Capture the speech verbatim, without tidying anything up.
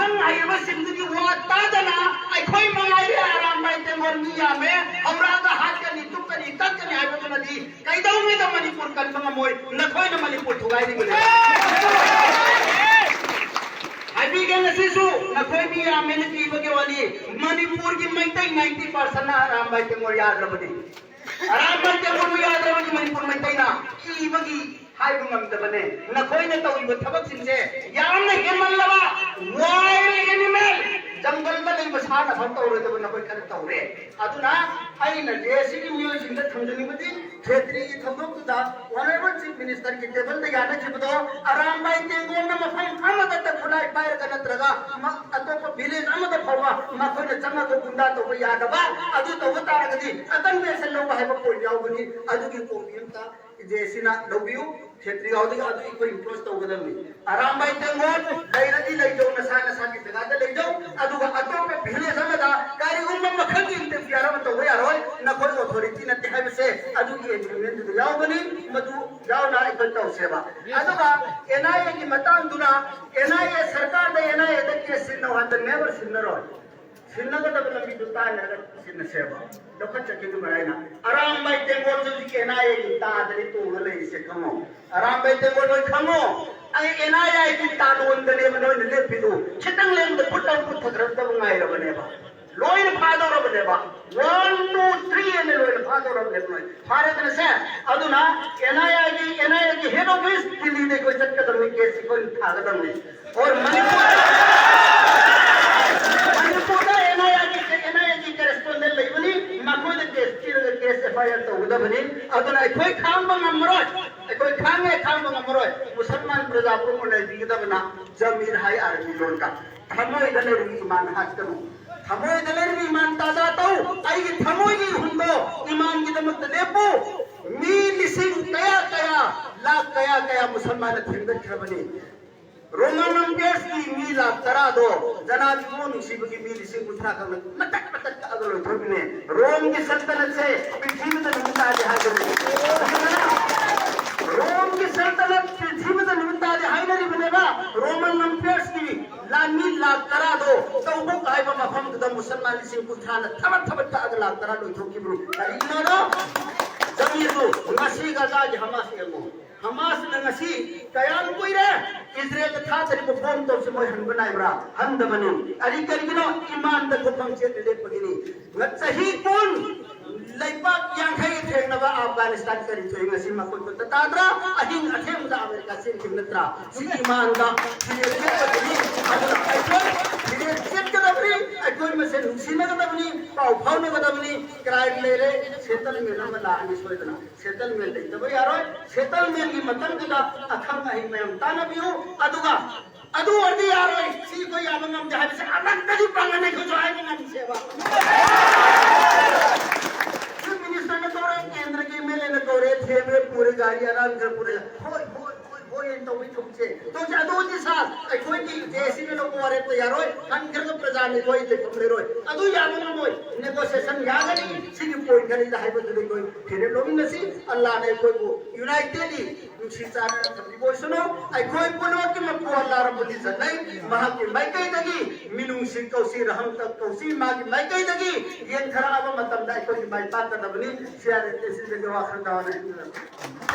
ꯅꯪ ꯍꯩꯔꯕꯁꯤꯡꯗꯨꯒꯤ ꯋꯥ ꯇꯥꯗꯅ ꯑꯩꯈꯣꯏ ꯃꯉꯥꯏꯔꯦ ꯑꯔꯥꯝꯕꯥꯏ ꯇꯦꯡꯒꯣꯜ ꯃꯤ ꯌꯥꯝꯃꯦ, ꯍꯧꯔꯛꯑꯒ ꯍꯥꯠꯀꯅꯤ, ꯇꯨꯞꯀꯅꯤ, ꯀꯛꯀꯅꯤ ꯍꯥꯏꯕꯗꯨꯅꯗꯤ ꯀꯩꯗꯧꯉꯩꯗ ꯃꯅꯤꯄꯨꯔ ꯀꯟꯕ ꯉꯝꯃꯣꯏ, ꯅꯈꯣꯏꯅ ꯃꯅꯤꯄꯨꯔ ꯊꯨꯒꯥꯏꯔꯤꯕꯅꯤ꯫ ꯍꯥꯏꯕꯤꯒꯦ ꯉꯁꯤꯁꯨ, ꯅꯈꯣꯏ ꯃꯤ ꯌꯥꯝꯃꯦꯅ ꯀꯤꯕꯒꯤ ꯋꯥꯅꯤ꯫ ꯃꯅꯤꯄꯨꯔꯒꯤ ꯃꯩꯇꯩ ninety percent ꯅ ꯑꯔꯥꯝꯕꯥꯏ ꯇꯦꯡꯒꯣꯜ ꯌꯥꯗ꯭ꯔꯕꯅꯤ꯫ ꯑꯔꯥꯝꯕꯥꯏ ꯇꯦꯡꯒꯣꯜꯕꯨ ꯌꯥꯗ꯭ꯔꯕꯅꯤ ꯃꯅꯤꯄꯨꯔ ꯃꯩꯇꯩꯅ꯫ ꯀꯤꯕꯒꯤ ꯍꯥꯏꯕ ꯉꯝꯗꯕꯅꯦ꯫ ꯅꯈꯣꯏꯅ ꯇꯧꯔꯤꯕ ꯊꯕꯛꯁꯤꯡꯁꯦ ꯌꯥꯝꯅ ꯍꯦꯟꯃꯜꯂꯕ, wild animal, ꯖꯪꯒꯜꯗ ꯂꯩꯕ ꯁꯥꯅ ꯐꯥꯎ ꯇꯧꯔꯣꯏꯗꯕ ꯅꯈꯣꯏ ꯈꯔ ꯇꯧꯔꯦ꯫ ꯑꯗꯨꯅ ꯑꯩꯅ ꯖꯦ ꯑꯦ ꯁꯤꯒꯤ ꯃꯤꯑꯣꯏꯁꯤꯡꯗ ꯊꯝꯖꯅꯤꯡꯕꯗꯤ, ꯈꯦꯇ꯭ꯔꯤꯒꯤ ꯊꯧꯗꯣꯛꯇꯨꯗ Honourable Chief Minister ꯒꯤ table ꯗ ꯌꯥꯅꯈꯤꯕꯗꯣ, ꯑꯔꯥꯝꯕꯥꯏ ꯇꯦꯡꯒꯣꯜꯅ ꯃꯐꯝ ꯑꯃꯗꯇ ꯈꯨꯠꯂꯥꯏ ꯄꯥꯏꯔꯒ ꯅꯠꯇ꯭ꯔꯒ ꯃ-, ꯑꯇꯣꯞꯄ village ꯑꯃꯗ ꯐꯥꯎꯕ ꯃꯈꯣꯏꯅ ꯆꯪꯉꯒ ꯒꯨꯟꯗꯥ ꯇꯧꯕ ꯌꯥꯗꯕ, ꯑꯗꯨ ꯇꯧꯕ ꯇꯥꯔꯒꯗꯤ ꯑꯀꯟꯕ action ꯂꯧꯕ ꯍꯥꯏꯕ point ꯌꯥꯎꯒꯅꯤ꯫ ꯑꯗꯨꯒꯤ ꯀꯣꯄꯤ ꯑꯃꯇ ꯖꯦ ꯑꯦ ꯁꯤꯅ ꯂꯧꯕꯤꯌꯨ꯫ ꯈꯦꯇ꯭ꯔꯤ ꯍꯣꯏꯗꯒꯤ ꯑꯗꯨ ꯑꯩꯈꯣꯏ enforce ꯇꯧꯒꯗꯕꯅꯤ꯫ ꯑꯔꯥꯝꯕꯥꯏ ꯇꯦꯡꯒꯣꯜ ꯂꯩꯔꯗꯤ ꯂꯩꯖꯧ, ꯅꯁꯥ ꯅꯁꯥꯒꯤ ꯖꯒꯥꯗ ꯂꯩꯖꯧ, ꯑꯗꯨꯒ ꯑꯇꯣꯞꯄ village ꯑꯃꯗ ꯀꯔꯤꯒꯨꯝꯕ ꯃꯈꯜꯒꯤ interfere ꯑꯃ ꯇꯧꯕ ꯌꯥꯔꯣꯏ, ꯅꯈꯣꯏ authority ꯅꯠꯇꯦ ꯍꯥꯏꯕꯁꯦ ꯑꯗꯨꯒꯤ agreement ꯇꯨꯗ ꯌꯥꯎꯒꯅꯤ꯫ ꯃꯗꯨ ꯌꯥꯎꯅ ꯑꯩꯈꯣꯏ ꯇꯧꯁꯦꯕ꯫ ꯑꯗꯨꯒ N I A ꯒꯤ ꯃꯇꯥꯡꯗꯨꯅ, N I A ꯁꯔꯀꯥꯔꯗ N I A the case ꯁꯤꯟꯅꯧ ꯍꯥꯏꯕꯗ never ꯁꯤꯟꯅꯔꯣꯏ꯫ ꯁꯤꯟꯅꯒꯗꯕ ꯂꯝꯕꯤꯗꯨ ꯇꯥꯟꯅꯔꯒ ꯁꯤꯟꯅꯁꯦꯕ꯫ ꯂꯧꯈꯠꯆꯈꯤꯗꯨ ꯃꯔꯥꯏꯅ꯫ ꯑꯔꯥꯝꯕꯥꯏ ꯇꯦꯡꯒꯣꯜꯁꯨ ꯍꯧꯖꯤꯛ N I A ꯒꯤ ꯇꯥꯗꯅꯤ ꯇꯣꯡꯉ ꯂꯩꯔꯤꯁꯦ, ꯈꯪꯉꯣ꯫ ꯑꯔꯥꯝꯕꯥꯏ ꯇꯦꯡꯒꯣꯜ ꯍꯣꯏ, ꯈꯪꯉꯣ꯫ ꯑꯩ N I A ꯒꯤ ꯇꯥꯂꯣꯟꯗꯅꯦꯕ ꯅꯣꯏꯅ ꯂꯦꯞꯄꯤꯗꯨ꯫ ꯈꯤꯇꯪ ꯂꯦꯡꯕꯗ ꯐꯨꯠ ꯂꯥꯎ ꯄꯨꯊꯈ꯭ꯔꯗꯕ ꯉꯥꯏꯔꯕꯅꯦꯕ꯫ ꯂꯣꯏꯅ ꯐꯥꯗꯧꯔꯕꯅꯦꯕ꯫ One, two, three ꯑꯅ ꯂꯣꯏꯅ ꯐꯥꯗꯧꯔꯕꯅꯦꯕ ꯅꯣꯏ꯫ ꯐꯥꯔꯦꯗꯅꯁꯦ? ꯑꯗꯨꯅ N I A ꯒꯤ, N I A ꯒꯤ head office ꯗꯤꯜꯂꯤꯗ ꯑꯩꯈꯣꯏ ꯆꯠꯀꯗꯕꯅꯤ, case ꯑꯩꯈꯣꯏꯅ ꯊꯥꯒꯗꯕꯅꯤ꯫ Or ꯃꯅꯤꯄꯨꯔ, ꯃꯅꯤꯄꯨꯔꯗ N I A ꯒꯤ, N I A ꯒꯤ correspondent ꯂꯩꯕꯅꯤ, ꯃꯈꯣꯏꯗ case ꯄꯤꯔꯒ case F I R ꯇꯧꯒꯗꯕꯅꯤ꯫ ꯑꯗꯨꯅ ꯑꯩꯈꯣꯏ ꯈꯥꯡꯕ ꯉꯝꯃꯔꯣꯏ, ꯑꯩꯈꯣꯏ ꯈꯥꯡꯉꯦ, ꯈꯥꯡꯕ ꯉꯝꯃꯔꯣꯏ꯫ ꯃꯨꯁꯜꯃꯥꯟ ꯄ꯭ꯔꯖꯥ ꯄꯨꯝꯕ ꯂꯩꯕꯤꯒꯗꯕꯅ ꯖꯃꯤꯔ ꯍꯥꯏ ꯑꯔꯕꯤ ꯂꯣꯟꯗ꯫ ꯊꯃꯣꯏꯗ ꯂꯩꯔꯤꯕ ꯏꯃꯥꯟ ꯍꯥꯠꯀꯅꯨ꯫ ꯊꯃꯣꯏꯗ ꯂꯩꯔꯤꯕ ꯏꯃꯥꯟ ꯇꯥꯖꯥ ꯇꯧ꯫ ꯑꯩꯒꯤ ꯊꯃꯣꯏꯒꯤ ꯏꯍꯨꯜꯗꯣ ꯏꯃꯥꯟꯒꯤꯗꯃꯛꯇ ꯂꯦꯞꯄꯨ꯫ ꯃꯤ ꯂꯤꯁꯤꯡ ꯀꯌꯥ ꯀꯌꯥ, ꯂꯥꯛ ꯀꯌꯥ ꯀꯌꯥ ꯃꯨꯁꯜꯃꯥꯟꯅ ꯊꯦꯡꯒꯠꯈ꯭ꯔꯕꯅꯤ꯫ ꯔꯣꯃꯟ ꯑꯝꯄꯤꯌꯔꯁꯀꯤ ꯃꯤ ꯂꯥꯛ ꯇꯔꯥꯗꯣ ꯖꯅꯥꯕꯤꯕꯨ ꯅꯨꯡꯁꯤꯕꯒꯤ ꯃꯤ ꯂꯤꯁꯤꯡ ꯀꯨꯟꯊ꯭ꯔꯥ ꯈꯛꯅ ꯃꯇꯠ ꯃꯇꯠ ꯀꯛꯑꯒ ꯂꯣꯏꯊꯣꯛꯏꯅꯦ꯫ ꯔꯣꯝꯒꯤ ꯁꯜꯇꯅꯠꯁꯦ ꯄ꯭ꯔꯤꯊꯤꯕꯤꯗ ꯅꯨꯃꯤꯠ ꯇꯥꯗꯦ ꯍꯥꯏꯕꯅꯤ꯫ ꯔꯣꯝꯒꯤ ꯁꯜꯇꯅꯠ ꯄ꯭ꯔꯤꯊꯤꯕꯤꯗ ꯅꯨꯃꯤꯠ ꯇꯥꯗꯦ ꯍꯥꯏꯅꯔꯤꯕꯅꯦꯕ꯫ ꯔꯣꯃꯟ ꯑꯝꯄꯤꯌꯔꯁꯀꯤ ꯂꯥꯟꯃꯤ ꯂꯥꯛ ꯃꯨꯁꯜꯃꯥꯟꯁꯤꯡ ꯀꯨꯟꯊ꯭ꯔꯥꯅ ꯊꯕꯛ ꯊꯕꯛ ꯀꯛꯑꯒ ꯂꯥꯛ ꯇꯔꯥ ꯂꯣꯏꯊꯣꯛꯈꯤꯕꯅꯤ꯫ ꯀꯔꯤꯒꯤꯅꯣꯗꯣ? ꯖꯃꯤꯔꯗꯨ ꯉꯁꯤ ꯒꯖꯥꯒꯤ ꯍꯃꯥꯁ ꯌꯦꯡꯉꯨ꯫ ꯍꯃꯥꯁꯅ ꯉꯁꯤ ꯀꯌꯥꯝ ꯀꯨꯏꯔꯦ ꯏꯖꯔꯦꯜꯗ ꯊꯥꯗꯔꯤꯕ ꯕꯣꯝ ꯇꯧꯁꯤ ꯃꯣꯏ ꯍꯟꯕ ꯅꯥꯏꯕ꯭ꯔꯥ? ꯍꯟꯗꯕꯅꯤ꯫ ꯑꯗꯤ ꯀꯔꯤꯒꯤꯅꯣ? ꯏꯃꯥꯟꯗ ꯈꯣꯡꯐꯝ ꯆꯦꯠꯅ ꯂꯦꯞꯄꯒꯤꯅꯤ꯫ ꯉ-, ꯆꯍꯤ ꯀꯨꯟ ꯂꯩꯕꯥꯛ ꯌꯥꯡꯈꯩ ꯊꯦꯡꯅꯕ ꯑꯐꯒꯥꯅꯤꯁꯇꯥꯟ ꯀꯔꯤ ꯊꯣꯛꯏ ꯉꯁꯤ ꯃꯈꯣꯏ ꯈꯨꯠꯇ ꯇꯥꯗ꯭ꯔꯥ? ꯑꯍꯤꯡ ꯑꯊꯦꯡꯕꯗ ꯑꯃꯦꯔꯤꯀꯥ ꯆꯦꯟꯈꯤꯕ ꯅꯠꯇ꯭ꯔꯥ? ꯁꯤꯒꯤ ꯏꯃꯥꯟꯗ ꯐꯤꯔꯦꯞ ꯆꯦꯠꯄꯗꯨꯅꯤ꯫ ꯑꯗꯨꯅ ꯑꯩꯈꯣꯏ ꯐꯤꯔꯦꯞ ꯆꯦꯠꯀꯗꯕꯅꯤ꯫ ꯑꯩꯈꯣꯏ ꯃꯁꯦꯟ ꯅꯨꯡꯁꯤꯅꯒꯗꯕꯅꯤ꯫ ꯄꯥꯎ ꯐꯥꯎꯅꯒꯗꯕꯅꯤ꯫ ꯀ꯭ꯔꯥꯏꯝ ꯂꯩꯔꯦ, ꯁꯦꯇꯜꯃꯦꯟ ꯑꯃ ꯂꯥꯛꯑꯅꯤ ꯁꯣꯏꯗꯅ꯫ ꯁꯦꯇꯜꯃꯦꯟ ꯂꯩꯇꯕ ꯌꯥꯔꯣꯏ꯫ ꯁꯦꯇꯜꯃꯦꯟꯒꯤ ꯃꯇꯝꯗꯨꯗ ꯑꯈꯪ ꯑꯍꯩ ꯃꯌꯥꯝ ꯇꯥꯟꯅꯕꯤꯌꯨ꯫ ꯑꯗꯨꯒ ꯑꯗꯨ ꯑꯣꯏꯔꯗꯤ ꯌꯥꯔꯣꯏ, ꯁꯤ ꯑꯩꯈꯣꯏ ꯌꯥꯕ ꯉꯝꯗꯦ ꯍꯥꯏꯕꯁꯦ ꯑꯃꯠꯇꯗꯤ ꯄꯥꯡꯒꯟ ꯑꯩꯈꯣꯏꯁꯨ ꯍꯥꯏꯕ ꯉꯝꯁꯦꯕ꯫ ꯆꯤꯐ ꯃꯤꯅꯤꯁꯇꯔꯅ ꯀꯧꯔꯦ, ꯀꯦꯟꯗ꯭ꯔꯒꯤ ꯑꯦꯝ ꯑꯦꯜ ꯑꯦꯅ ꯀꯧꯔꯦ, ꯊꯦꯝꯃꯦ, ꯄꯨꯔꯦ, ꯒꯥꯔꯤ ꯑꯔꯥꯟ ꯈꯔ ꯄꯨꯔꯦ, ꯍꯣꯏ ꯍꯣꯏ ꯍꯣꯏ ꯍꯣꯏ ꯍꯥꯏꯅ ꯇꯧꯕꯤ ꯊꯣꯛꯁꯦ꯫ ꯇꯧꯁꯦ꯫ ꯑꯗꯨꯗꯤ ꯁꯥꯔ, ꯑꯩꯈꯣꯏꯒꯤ ꯖꯦ ꯑꯦ ꯁꯤꯅ ꯂꯧꯕ ꯋꯥꯔꯦꯞꯇ ꯌꯥꯔꯣꯏ, ꯍꯟꯈ꯭ꯔꯒ ꯄ꯭ꯔꯖꯥꯅ ꯑꯩꯈꯣꯏ ꯂꯩꯐꯝ ꯂꯩꯔꯣꯏ꯫ ꯑꯗꯨ ꯌꯥꯕ ꯉꯝꯃꯣꯏ꯫ ꯅꯦꯒꯣꯁꯤꯌꯦꯁꯟ ꯌꯥꯒꯅꯤ꯫ ꯁꯤꯒꯤ ꯄꯣꯏꯟ ꯈꯔꯤꯗ ꯍꯥꯏꯕꯗꯨꯗ ꯑꯩꯈꯣꯏ ꯐꯤꯔꯦꯞ ꯂꯧꯃꯤꯟꯅꯁꯤ꯫ ꯑꯜꯂꯥꯅ ꯑꯩꯈꯣꯏꯕꯨ ꯌꯨꯅꯥꯏꯇꯦꯗꯂꯤ ꯅꯨꯡꯁꯤ ꯆꯥꯟꯅꯅ ꯊꯝꯕꯤꯕ ꯑꯣꯏꯁꯅꯨ꯫ ꯑꯩꯈꯣꯏ ꯄꯨꯝꯅꯃꯛꯀꯤ ꯃꯄꯨ ꯑꯜꯂꯥ ꯔꯕꯨꯜ ꯏꯖꯠ ꯂꯩ꯫ ꯃꯍꯥꯛꯀꯤ ꯃꯥꯏꯀꯩꯗꯒꯤ ꯃꯤꯅꯨꯡꯁꯤ ꯀꯧꯁꯤ, ꯔꯍꯝ ꯀꯧꯁꯤ, ꯃꯥꯒꯤ ꯃꯥꯏꯀꯩꯗꯒꯤ ꯌꯦꯡꯊꯔꯛꯑꯕ ꯃꯇꯝꯗ ꯑꯩꯈꯣꯏꯒꯤ ꯃꯥꯏ ꯄꯥꯛꯀꯗꯕꯅꯤ꯫ ꯁꯤ ꯑꯥꯔ ꯑꯦꯐ ꯑꯦ ꯁꯤꯗꯒꯤ ꯋꯥꯈꯜ ꯇꯥꯅ